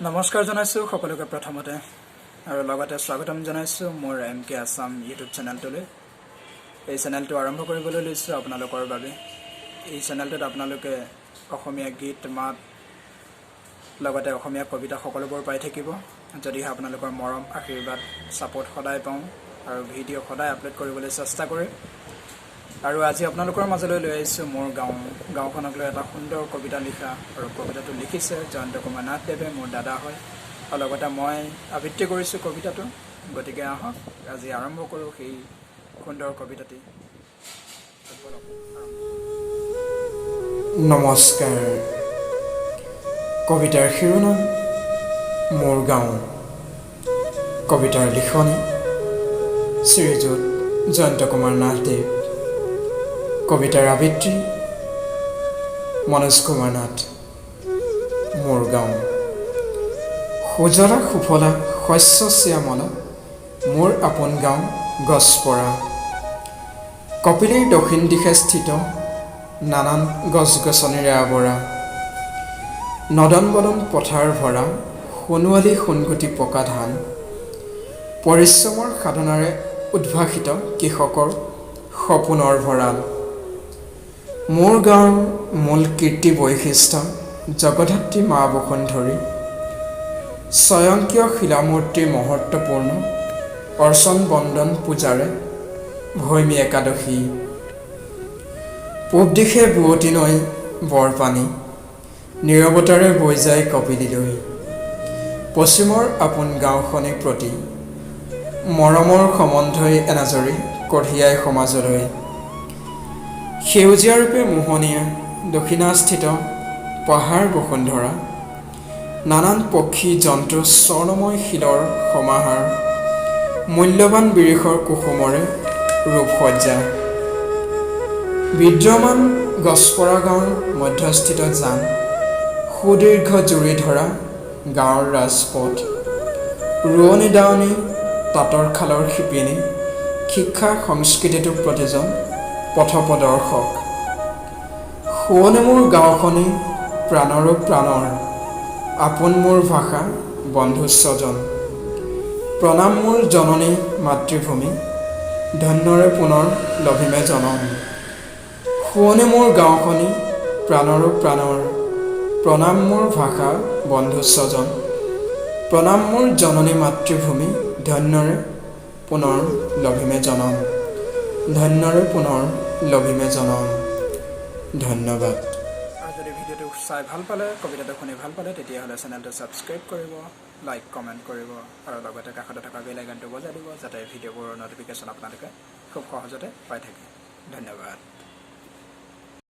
নমস্কাৰ জনাইছোঁ সকলোকে প্ৰথমতে আৰু লগতে স্বাগতম জনাইছোঁ মোৰ এম কে আছাম ইউটিউব চেনেলটোলৈ। এই চেনেলটো আৰম্ভ কৰিবলৈ লৈছোঁ আপোনালোকৰ বাবে। এই চেনেলটোত আপোনালোকে অসমীয়া গীত মাত, লগতে অসমীয়া কবিতা সকলোবোৰ পাই থাকিব, যদিহে আপোনালোকৰ মৰম, আশীৰ্বাদ, ছাপোৰ্ট সদায় পাওঁ আৰু ভিডিঅ' সদায় আপলোড কৰিবলৈ চেষ্টা কৰিম। আৰু আজি আপোনালোকৰ মাজলৈ লৈ আহিছোঁ মোৰ গাঁওখনক লৈ এটা সুন্দৰ কবিতা লিখা, আৰু কবিতাটো লিখিছে জয়ন্ত কুমাৰ নাথদেৱে, মোৰ দাদা হয়, আৰু লগতে মই আবৃত্তি কৰিছোঁ কবিতাটো। গতিকে আহক, আজি আৰম্ভ কৰোঁ সেই সুন্দৰ কবিতাটি। নমস্কাৰ। কবিতাৰ শিৰোনাম মোৰ গাঁও। কবিতাৰ লিখনি শ্ৰীযুত জয়ন্ত কুমাৰ নাথদেৱ। কবিতাৰ আবৃত্তি মনোজ কুমাৰ নাথ। মোৰ গাঁও। সুজলা সুফলা শস্য শ্যামলা মোৰ আপোন গাঁও গছপৰা। কপিলীৰ দক্ষিণ দিশে স্থিত নানান গছ গছনিৰে আৱৰা, নদন বদন পথাৰ ভৰা সোণোৱালী সোণগুটি পকা ধান, পৰিশ্ৰমৰ সাধনাৰে উদ্ভাসিত কৃষকৰ সপোনৰ ভঁৰাল। মোৰ গাঁৱৰ মূল কীৰ্তি বৈশিষ্ট্য জগদ্ধাত্ৰী মা বসুন্ধৰী, স্বয়ংক্ৰিয় শিলামূৰ্তিৰ মহত্বপূৰ্ণ অৰ্চন বন্দন পূজাৰে ভৈমী একাদশী। পূব দিশে বোৱতী নৈ বৰপানী নীৰৱতাৰে বৈ যায় কপিলীলৈ। পশ্চিমৰ আপোন গাঁওখনিৰ প্ৰতি মৰমৰ সম্বন্ধই এনাজৰী কঢ়িয়াই সমাজলৈ। সেউজীয়া ৰূপে মোহনীয়া দক্ষিণাস্থিত পাহাৰ বসুন্ধৰা, নানান পক্ষী জন্তু স্বৰ্ণময় শিলৰ সমাহাৰ, মূল্যৱান বিৰিষৰ কুসুমৰে ৰূপসজ্জা। বিদ্যমান গছপৰা গাঁৱৰ মধ্যস্থিত জান, সুদীৰ্ঘ জুৰি ধৰা গাঁৱৰ ৰাজপথ, ৰোৱনী দাৱনী, তাঁতৰ খালৰ শিপিনী, শিক্ষা সংস্কৃতিতো প্ৰতিজন পথপ্ৰদৰ্শক। শুৱনি মোৰ গাঁওখনি প্ৰাণৰো প্ৰাণৰ, আপোন মোৰ ভাষা বন্ধু স্বজন। প্ৰণাম মোৰ জননী মাতৃভূমি, ধন্যৰে পুনৰ লভিমে জনম। শুৱনি মোৰ গাঁওখনি প্ৰাণৰো প্ৰাণৰ, প্ৰণাম মোৰ ভাষা বন্ধু স্বজন। প্ৰণাম মোৰ জননী মাতৃভূমি, ধন্যৰে পুনৰ লভিমে জনম। ধন্যৰে পুনৰ লভিমে জনম। ধন্যবাদ। আৰু যদি ভিডিঅ'টো চাই ভাল পালে, কবিতাটো শুনি ভাল পালে, তেতিয়াহ'লে চেনেলটো ছাবস্ক্ৰাইব কৰিব, লাইক, কমেণ্ট কৰিব আৰু লগতে কাষতে থকা বেল আইকনটো বজাই দিব, যাতে ভিডিঅ'বোৰৰ ন'টিফিকেশ্যন আপোনালোকে খুব সহজতে পাই থাকে। ধন্যবাদ।